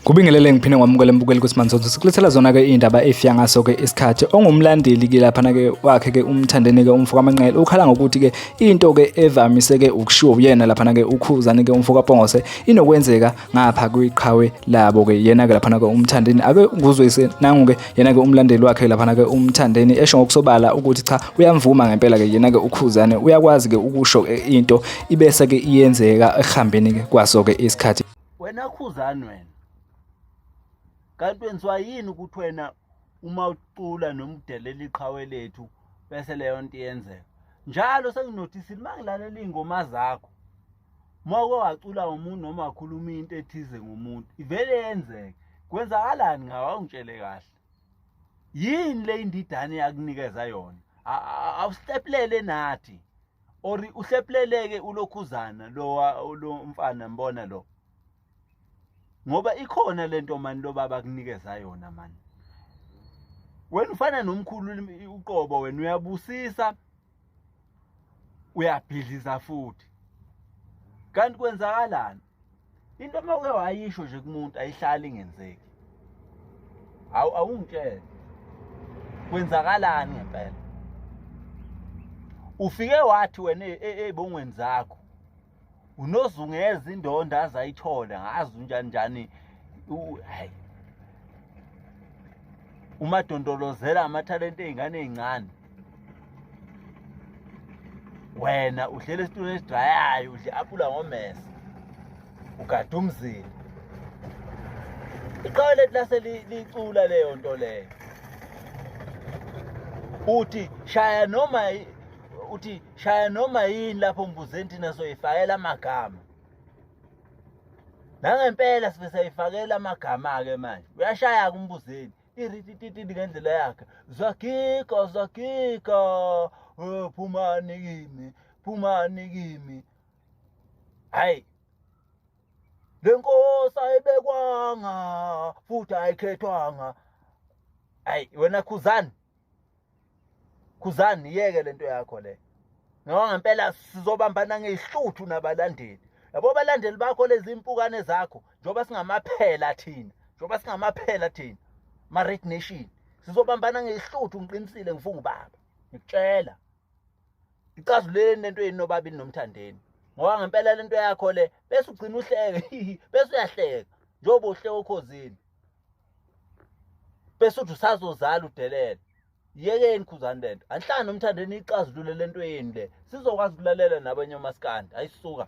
Kubingelele ngiphinde ngamukele mbukeli ukuthi manzonzo sikulethela zona ke indaba efika ngaso ke isikhathi ongumlandeli ke lapha ke wakhe ke umthandeni ke umfo kaManqele ukhala ngokuthi ke into ke evamise ke ukushiwo uyena lapha ke ukhuzani ke umfo kaPongose inokwenzeka ngapha kwiqhawe labo ke yena ke laphana ke umthandeni ake nguzwise nangu ke yena ke umlandeli wakhe laphana ke umthandeni esho ngokusobala ukuthi cha uyamvuma ngempela ke yena ke ukhuzane uyakwazi ke ukusho ke into ibese ke iyenzeka ekuhambeni ke kwaso ke isikhathi. Wena khuzani wena kanti wenziwa yini ukuthi wena uma ucula noma udelela iqhawe lethu bese leyo nto iyenzeka njalo senginothisile uma ngilalela iy'ngoma zakho Uma uke wacula ngomuntu noma wakhuluma into ethize ngomuntu, ivele yenzeke. Kwenzakalani ngawe awungitshele kahle. Yini le indidane yakunikeza yona? Awuhleplele nathi. Or uhlepleleke ulokhuzana lo lo mfana mbona lo. Ngoba ikhona lento mani lo baba akunikeza yona mani. Wena ufana nomkhulu uqobo wena uyabusisa uyabhidliza futhi kanti kwenzakalani into uma uke wayisho nje kumuntu ayihlali ingenzeki awu awungitshele kwenzakalani ngempela ufike wathi wena ey'bongweni zakho unozungeza indonda aze ayithole ngazi unjani njani hayi umadondolozela amathalente ey'ngane ey'ncane wena uhlele esitulweni esidrayayo udle apula ngomese ugada umzila iqhawe lethu lase licula leyo nto leyo uthi shaya noma uthi shaya noma yini lapho mbuzeni thina soyifakela amagama nangempela sibe sayifakela amagama-ke manje uyashaya-ke umbuzeni irititititi ngendlela yakhe zagiga zagiga oh, phumani kimi phumani kimi hayi le nkosi ayibekwanga futhi ayikhethwanga hayi wena khuzani Khuzani yeke lento yakho le. Ngoba ngempela sizobambana ngezihluthu nabalandeli. Yabo abalandeli bakho lezi impukane zakho njengoba singamaphela thina, njengoba singamaphela thina. Ma Red Nation sizobambana ngezihluthu ngiqinisile ngifunga ubaba. Ngikutshela. Icazuleni lento yenu nobabili nomthandeni. Ngoba ngempela lento yakho le bese ugcina uhleke bese uyahleka njengoba uhleka okhozini. Bese uthi usazozala udelele. Yekeni khuzani lento. Anihlangane nomthandeni ixazulule lento yenu le. Sizokwazi ukulalela nabanye omaskandi. Ayisuka.